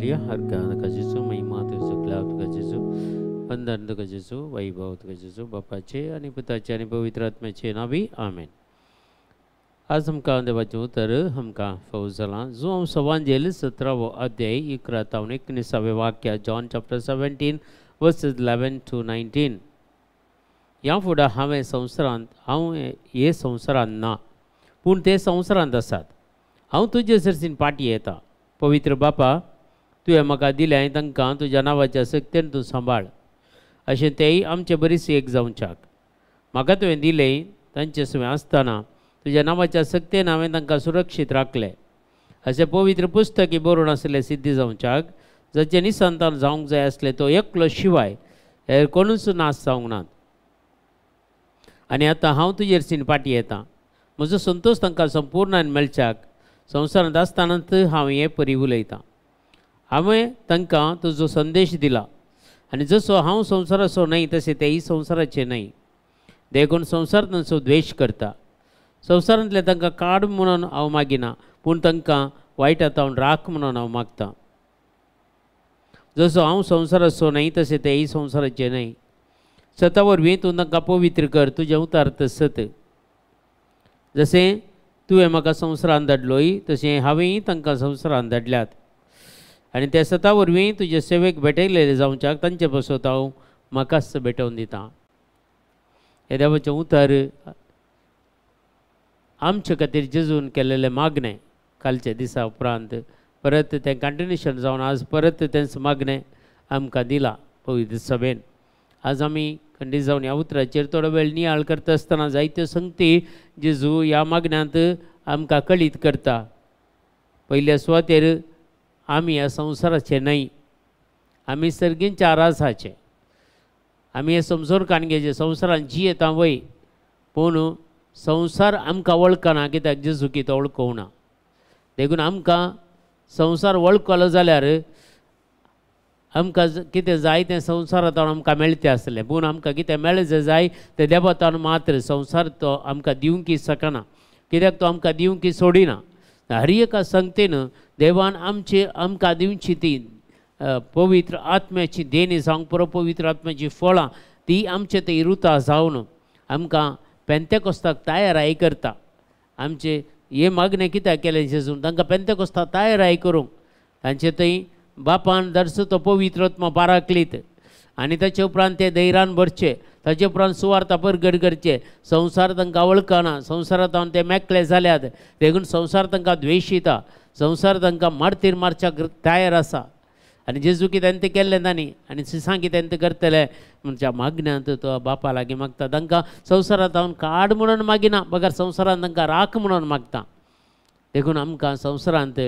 दिया हर गान का जेजू, महिमा तुझो, क्लाव तुका जेजू, वंदन तुका जेजू, वैभव तुका जेजू, बापाचे आनी पुताचे आनी पवित्र आत्म्याचे नावी आमेन। आज आमकां देवाचें उतर आमकां फावो जालां। जुआंव सवांजेल 17वो अध्याय 11 तावन 19वें वाक्य, जॉन चॅप्टर 17 वर्सेस 11 टू 19। ह्या फुडें हांवें संवसारांत, हांव हे संवसारांत ना पूण ते संवसारांत आसात। हांव तुजे सरसीन पाटी येता। पवित्र बापा, तुवें म्हाका दिलें तांकां तुज्या नांवाच्या सक्तेन तूं सांबाळ, अशें तेय आमचे बरीच एक जावच्याक। म्हाका तुवें दिलें तांचे सवें आसतना तुज्या नांवाच्या सक्तेन हांवें तांकां सुरक्षीत राखलें। अशें पवित्र पुस्तकी बरोवन आसलें सिद्धी जावच्याक, जाचें निसंतान जावंक जाय आसलें तो एकलो शिवाय हेर कोणूच नाश जावंक नात। आनी आतां हांव तुजेर सीन पाटी येता। म्हजो संतोश तांकां संपूर्णान मेळच्याक संवसारांत आसतनाच हांव हें परी उलयतां। हांवें तांकां तुजो संदेश दिला आनी जसो हांव संवसाराचो न्हय तशें तेय संवसाराचे न्हय, देखून संवसार तांचो द्वेश करता। संवसारांतले तांकां काड म्हणून हांव मागिना, पूण तांकां वायटा तावन राख म्हणून हांव मागतां। जसो हांव संवसाराचो न्हय तशें तेय संवसाराचे न्हय। सता वरवीं तूं तांकां पवित्र कर, तुजें उतार सत। जशें तुवें म्हाका संवसारांत धाडलोय तशें हांवेंय तांकां संवसारांत धाडल्यात। आनी त्या सता वरवीं तुजे सेवेक भेटयलेले जावच्याक तांचे पासत हांव म्हाकाच भेटोवन दितां। हें देवाचें उतर आमचे खातीर जेजून केलेलें मागणें कालच्या दिसा उपरांत परत तें कंटिन्युएशन जावन आज परत तेंच मागणें आमकां दिलां पवित्र सभेन। आज आमी खंडीत जावन ह्या उतराचेर थोडो वेळ नियाळ करता आसतना जायत्यो संगती जेजू ह्या मागण्यांत आमकां कळीत करता। पयल्या सुवातेर आमी ह्या संवसाराचे न्हय, आमी सर्गींच्या राजाचे। आमी हें समजून काणगेचें संवसारान जियेता वय, पूण संवसार आमकां वळखना, कित्याक जेजू की तो वळखना। देखून आमकां संवसार वळखलो जाल्यार आमकां कितें जाय तें संवसारांत आमकां मेळचें आसलें, पूण आमकां कितें मेळचें जाय तें देवातान मात्र संवसार तो आमकां दिवंक शकना, कित्याक तो आमकां दिवंक सोडिना। हर एका संगतेन देवान आमचे आमकां दिवची ती पवित्र आत्म्याची देणी जावंक पुरो, पवित्र आत्म्याची फळां ती आमचे ते रुता जावन आमकां पेंतेकोस्ताक तयाराय करता। आमचे हे मागणें कित्याक केलें जेजून तांकां पेंतेकोस्ताक तयाराय करूंक, तांचे थंय बापान दर्सो तो पवित्र आत्मा पाराकलीत आनी ताचे उपरांत ते धैर्यान भरचे, ताचे उपरांत सुवार्था परगट करचे। संवसार तांकां वळखना, संवसारांत ते मेकळे जाल्यात, देखून संवसार तांकां द्वेशिता, संवसार तांकां मारतीर मारच्याक तयार आसा। आनी जेजू कितें तें केल्लें तांणी आनी सिसां कितें तें करतले म्हणच्या मागण्यांत तो बापा लागीं मागता। तांकां संवसारांत काड म्हणून मागिना, बगर संवसारांत तांकां राख म्हणून मागता। देखून आमकां संवसारांत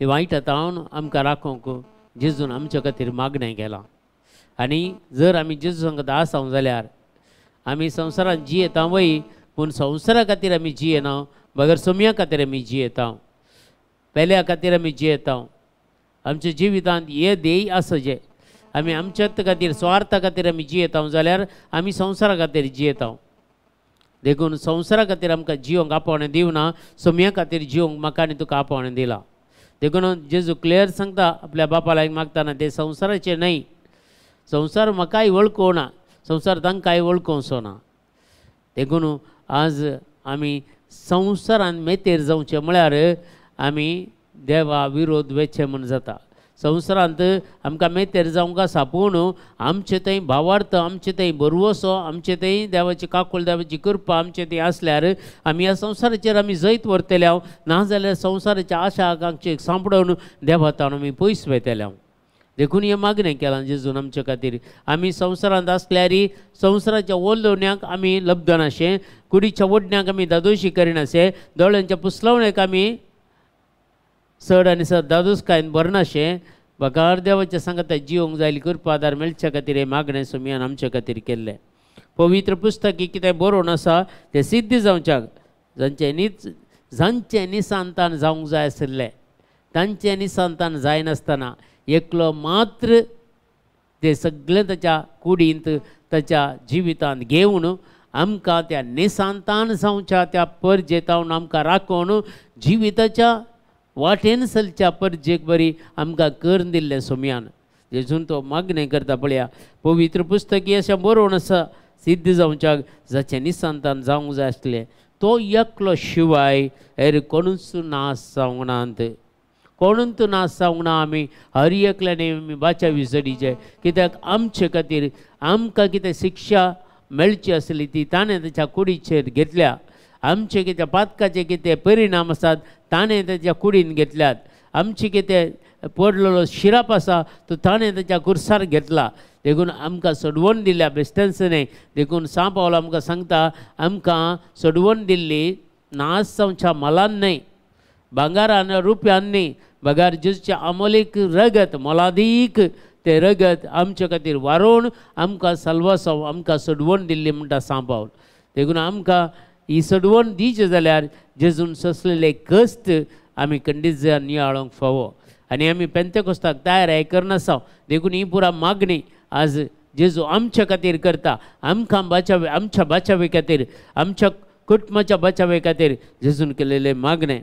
वायट तावन आमकां राखूंक जेजून आमच्या खातीर मागणें केलां। आनी जर आमी जेजू संगत आसाव जाल्यार आमी संवसारांत जियेता वय, पूण संवसारा खातीर आमी जियेना, बगर सोम्या खातीर आमी जियेता, पेल्या खातीर आमी जियेता। आमच्या जिवितांत हे ध्येय आसा जे आमी आमच्याच खातीर स्वार्था खातीर आमी जियेता जाल्यार आमी संवसारा खातीर जियेता। देखून संवसारा खातीर आमकां जिवंक आपोवणें दिवना, सोम्या खातीर जिवंक म्हाका आनी तुका आपोवणें दिलां। देखून जेजू क्लियर सांगता आपल्या बापा लागीं मागतना, ते संवसाराचे न्हय, संवसार म्हाकाय वळखना, संवसार तांकांय वळखोवचो ना। देखून आज आमी संवसारान मेतेर जावचें म्हळ्यार आमी देवा विरोध वेचे म्हूण जाता। संवसारांत आमकां मेतेर जावंक आसा, पूण आमचे थंय भावार्थ, आमचे थंय बरवसो, आमचे थंय देवाची काकूळ, देवाची कृपा आमचे थंय आसल्यार आमी ह्या संवसाराचेर आमी जैत व्हरतले हांव, नाजाल्यार संवसाराच्या आशा आकांक्षेक सांपडोवन देवातान आमी पयस वयतले हांव। देखून हें मागणें केलां जेजून आमचे खातीर। आमी संवसारांत आसल्यार संवसाराच्या ओलोवण्याक आमी लब्धनाशें, कुडीच्या ओडण्याक आमी दादोशी करिनाशें, दोळ्यांच्या पुसलवण्याक आमी चड आनी चड दादोसकायेन भरनाशें, बगार देवाच्या सांगता जिवंक जाय कृपा आदार मेळच्या खातीर हें मागणें सोमयान आमचे खातीर केल्लें। पवित्र पुस्तकी कितें बरोवन आसा तें सिद्ध जावच्याक, जांचे निसंतान जावंक जाय आशिल्लें तांचें निसंतान जायनासतना एकलो मात्र ते सगळें ताच्या कुडींत ताच्या जिवितांत घेवन आमकां त्या निसंतान जावच्या त्या परजेतावन आमकां राखोवन जिविताच्या वाटेन चलच्या परजेक बरी आमकां करून दिल्लें सोमयान. जेजून तो मागणें करता पळया पवित्र पुस्तकी अशें बरोवन आसा सिद्ध जावच्याक जाचें निसंतान जावंक जाय आसलें तो एकलो शिवाय हेर कोणूच नाश जावंक नात, कोणूच नाश जावंक ना. आमी हर एकल्याने आमी बाचावी चडीचे, कित्याक आमचे खातीर आमकां कितें शिक्षा मेळची आसली ती ताणें ताच्या कुडीचेर घेतल्या. आमचे कितें पातकाचे कितें परिणाम आसात ताणें ताच्या कुडीन घेतल्यात. आमचे कितें पडलेलो शिराप आसा तो ताणें ताच्या कुर्सार घेतला. देखून आमकां सोडवण दिल्या बेस्टेंस न्हय. देखून सांव पावल आमकां सांगता आमकां सोडवण दिल्ली नाश जावच्या मालान न्हय, भांगारान रुपयान न्हय, बगार जेजूचें अमोलीक रगत मोलादीक तें रगत आमचे खातीर वारोवन आमकां साल्वासांव आमकां सोडवण दिल्ली म्हणटा सांव पावल. देखून आमकां ही सोडवण दिवची जाल्यार जेजून सोंसलेले कश्ट आमी खंडीत नियाळोंक फावो आनी आमी पेंतेकोस्ताक तयार करनासाव. देखून ही पुरा मागणी आज जेजू आमच्या खातीर करता, आमकां बाचावे, आमच्या बाचावे खातीर, आमच्या कुटुंबाच्या बाचावे खातीर जेजून केलेले मागणें.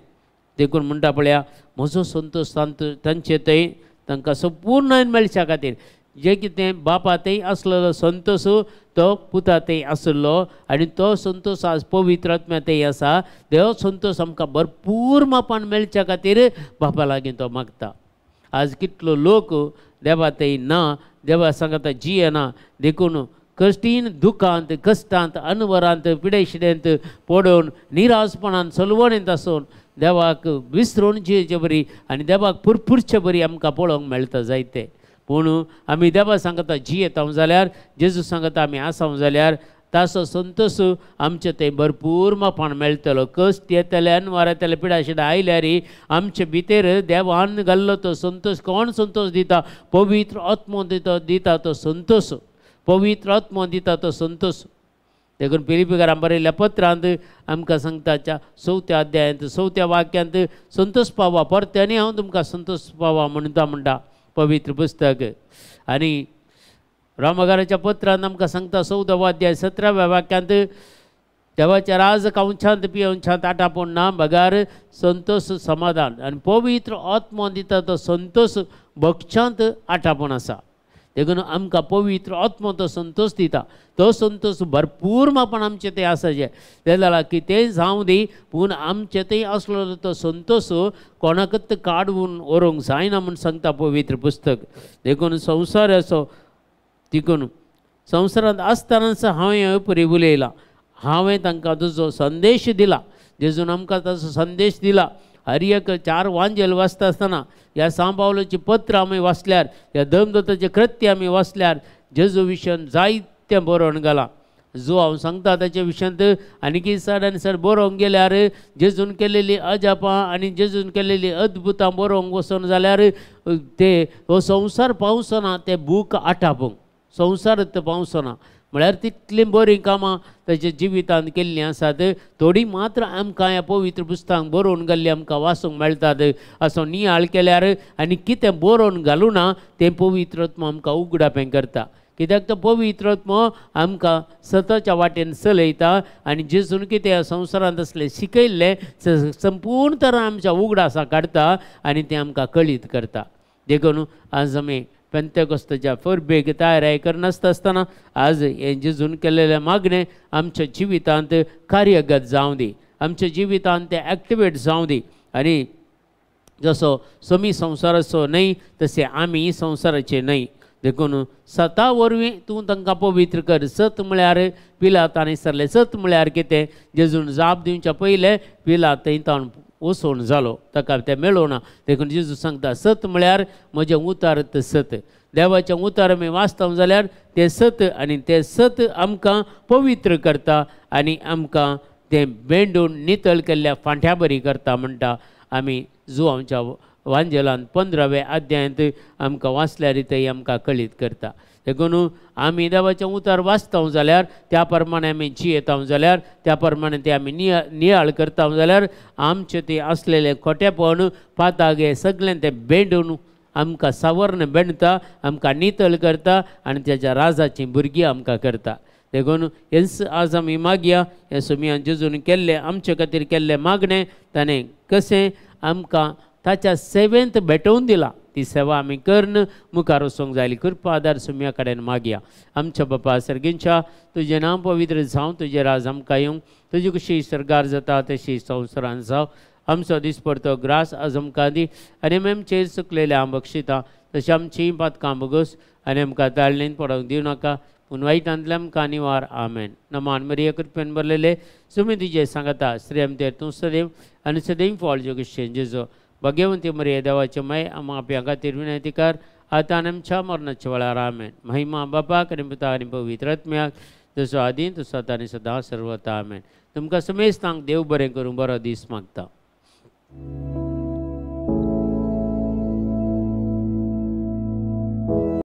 देखून म्हणटा पळया म्हजो संतोश तांचे थंय तांकां संपूर्ण मेळच्या खातीर जे कितें बापा थंय आसलेलो संतोश तो पुता थंय आसलो आनी तो संतोश आज पवित्र आत्म्या थंय आसा. देव संतोश आमकां भरपूर मापान मेळच्या खातीर बापा लागीं तो मागता. आज कितलो लोक देवा थंय ना, देवा सांगता जियेना. देखून कश्टीन दुखांत कश्टांत अनवरांत पिडेशिडेंत पडून निराशपणान सलवणींत आसून देवाक विसरून जियेचे बरी आनी देवाक पुरपुरचे बरी आमकां पळोवंक मेळटा जायते. पूण आमी देवा सांगता जियेता जाल्यार, जेजू सांगता आमी आसाव जाल्यार ताचो संतोश आमचे थंय भरपूर मापान मेळटलो. कश्ट येतले अनवार येतले पिडाशिडा आयल्यार आमचे भितर देवान घाल्लो तो संतोश. कोण संतोश दिता? पवित्र आत्मो दिता तो संतोश, पवित्र आत्मो दिता तो संतोश. देखून फिलिप्पीकारां बरयल्ल्या पत्रांत आमकां सांगता चवथ्या अध्यायांत चवथ्या वाक्यांत संतोश पावा परत्यानी हांव तुमकां संतोश पावा म्हणटा म्हणटा पवित्र पुस्तक. आनी रामगाराच्या पत्रांत आमकां सांगता 14व्या अध्याय 17व्या वाक्यांत देवाच्या राज खावच्यात पिवच्यात आटापूण ना बगार संतोश समाधान आनी पवित्र आत्मो दिता तो संतोश भोगच्यांत आटापूण आसा. देखून आमकां पवित्र आत्मो तो संतोश दिता, तो संतोश भरपूर मापान आमचे थंय आसाचे. तें जाल्यार कितेंय जावं दी पूण आमचे थंय आसलो तो संतोश कोणाकच काडून व्हरूंक जायना म्हूण सांगता पवित्र पुस्तक. देखून संवसाराचो तिकून संवसारांत आसतनाच हांवें परी उलयलां, हांवें तांकां तुजो संदेश दिला, जेजून आमकां ताचो संदेश दिला. हर एक 4 वांजेल वाचता आसतना ह्या सांव पावलाचीं पत्रां आमी वाचल्यार, ह्या धर्मदत्ताचें कृत्य आमी वाचल्यार जेजू विशयान जायतें बरोवन घालां. जो हांव सांगता ताच्या विशयांत आनीकय चड आनी चड बरोवंक गेल्यार जेजून केलेलीं अजापां आनी जेजून केलेलीं अद्भुतां बरोवंक वचून जाल्यार ते हो संवसार पावचो ते बूक आटापूंक, संवसार पावचो ना. म्हळ्यार तितलीं बरीं कामां ताच्या जिवितांत केल्लीं आसात. थोडीं मात्र आमकां ह्या पवित्र पुस्तकांक बरोवन घाल्लीं आमकां वाचूंक मेळटात. असो नियाळ केल्यार आनी कितें बरोवन घालूं ना तें पवित्र आत्मो आमकां उगडापें करता. कित्याक तो पवित्र आत्मो आमकां सताच्या वाटेन चलयता आनी जेजून कितें संवसारांत आसलें शिकयल्लें संपूर्ण तरान आमच्या उगडासा काडटा आनी तें आमकां कळीत करता. देखून आज आमी पेंतेकोस्ताच्या परबेक तयारी करनासता आसतना आज हें जेजून केलेलें मागणें आमच्या जिवितांत कार्यगत जावं दी, आमच्या जिवितांत तें एक्टिवेट जावं दी. आनी जसो समी संवसाराचो न्हय तशें आमी संवसाराचे न्हय. देखून सता वरवीं तूं तांकां पवित्र कर. सत म्हळ्यार पिलात आनी सरलें. सत म्हळ्यार कितें? जेजून जाप दिवच्या पयलें पिलात थंय ताण वसोवन जालो, ताका तें मेळोना. देखून जेजू सांगता सत म्हळ्यार म्हजें उतार सत. देवाचें उतार आमी वाचता जाल्यार तें सत आनी तें सत आमकां पवित्र करता आनी आमकां तें बेंडून नितळ केल्ल्या फांट्या बरी करता म्हणटा. आमी जो आमच्या वांजेलान 15व्या अध्यायांत आमकां वाचल्यार थंय आमकां कळीत करता. देखून आमी देवाचें उतार वाचता जाल्यार त्या प्रमाणे आमी जियेता जाल्यार त्या प्रमाणे ते आमी नियाळ करता जाल्यार आमचें तें आसलेलें खोटेपण पातागे सगळें तें बेंडून आमकां सावर्ण बेंडता, आमकां नितळ करता आनी तेच्या राजाचीं भुरगीं आमकां करता. देखून हेंच आज आमी मागया हें सोमयान जेजून केल्लें आमचे खातीर केल्लें मागणें ताणें कशें आमकां ताच्या सेवेंत भेटोवन दिला. ती सेवा आमी करून मुखार वचूंक जाय. कृपा आदार सुम्या कडेन मागया. आमच्या बापा सर्गींच्या तुजें नांव पवित्र जावं, तुजें राज आमकां येवं, तुजी कशी सर्गार जाता तशी संवसारान जावं. आमचो दिसपडतो ग्रास आज आमकां दी आनी आमी आमचेर चुकलेले आम बक्षिता तशें आमचीं पातकां भोगोस आनी आमकां ताळणेन पडोवंक दिवं नाका पूण वायटांतल्या आमकां निवार. आमेन. नमान मरिया, कृपेन भरलेले सुमी तुजें सांगता, स्त्री आमचेर तूं सदैव आनी सदैव फळ जोगेशेन जेजो. भाग्यवंती मरिया, देवाचे माय, आमा आपल्या खातीर विनंती कर आतां आनी आमच्या मरणाच्या वेळार. आमेन. महिमा बापाक आनी पुताक आनी पवित्र आत्म्याक, जसो आदीं तसो आतां आनी सदां सर्वता. आमेन. तुमकां समेस्तांक देव बरें करूं, बरो दीस मागता.